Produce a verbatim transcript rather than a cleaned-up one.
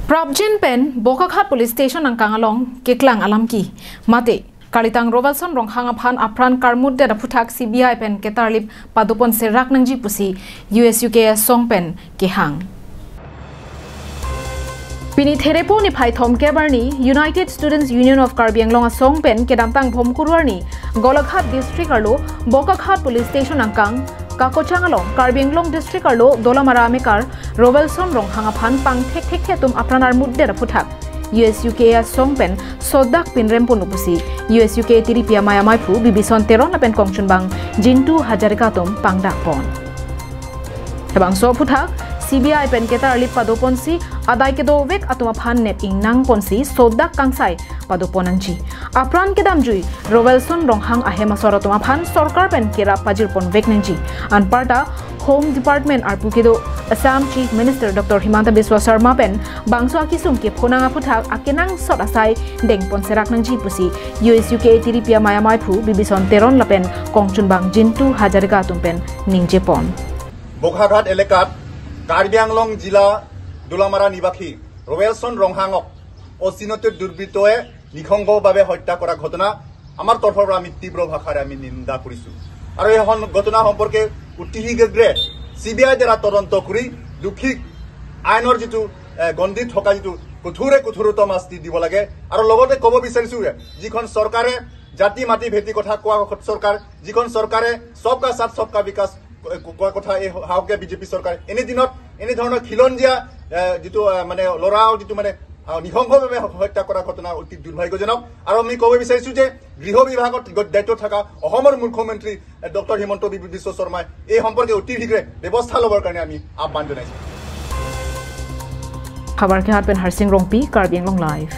Prapjin pen Bokakhat Police Station angkang along keklang alam ke mate kalitang Rovelson Ronghang aphan apran karmutdet aphuthak C B I pen ketarlip padopon serak nangji pusi U S U K asong pen kehang. Pini Therepo niphai thomkep arni United Students Union of Karbi Anglong asong pen kedamtang Bhomkuru arni Golaghat District arlo Bokakhat Police Station angkang kakochang along Karbi Anglong District arlo Dolamara amekar Rovelson Ronghang aphan pangthekthekthe atum apran armutdet aphuthak U S U K asong pen sodak pinrem pon pusi U S U K tiripi amei amaiphu Bibison Teron lapen kongchunbang Jintu Hazarika atum pangdak pon. Labangso aphuthak C B I pen ketarlip padoponsi adai kedovek atum aphan nep ingnang ponsi sodak kangsai padopon nangji. Apran kedamjui Rovelson Ronghang ahem asor atum aphan sorkar pen kerap pajirponvek nangji. Anparta Home Department arpu kedo Assam Chief Minister Doctor Himanta Biswa Sarma pen bangso akesung kepho nang aphuthak akenangsot asai dengpon serak nangji pusi U S U K tiripi amei amaiphu Bibison Teron lapen kongchunbang Jintu Hazarika atum pen ningjepon. Bokaghat এলেকাত কাৰ্বি আংলং জিলা দোলামাৰা নিবাসী ৰৱেলছন ৰংহাঙক অচিনাক্ত দুৰ্বৃত্তই নৃশংসভাৱে হত্যা কৰা ঘটনা আমাৰ তৰফৰ পৰা আমি তীব্ৰ ভাষাৰে আমি নিন্দা কৰিছো আৰু এই সন- ঘটনা সম্পৰ্কে অতি শীঘ্ৰে চি বি আই দ্বাৰা তদন্ত কৰি দোষীক আইনৰ যিটো এ, গণ্ডিত থকা যিটো কঠোৰে কঠোৰতম শাস্তি দিব লাগে আৰু লগতে ক'ব বিচাৰিছো যে যিখন চৰকাৰে জাতি মাটি ভেটি কথা কোৱা চৰকাৰ যিখন চৰকাৰে সবকা সাথ সবকা বিকাশ কোৱা কথা এই হাউকে বিজেপি চৰকাৰে এনে দিনত এনে ধৰণৰ খিলঞ্জীয়া এ, যিটো এ, মানে ল'ৰাও যিটো মানে আ, নৃশংসভাৱে হত্যা কৰা ঘটনা অতি দুৰ্ভাগ্যজনক আৰু আমি ক'ব বিচাৰিছো যে গৃহ বিভাগত দায়িত্ব থকা অসমৰ মুখ্যমন্ত্ৰী এ, ডক্টৰ হিমন্ত বি- বিশ্ব শৰ্মাই এই সম্পৰ্কে অতি শীঘ্ৰে ব্যৱস্থা ল'বৰ কাৰণে আমি আহ্বান জনাইছো। Khabar kehat pen Harsing Rongpi, Karbi Anglong Live.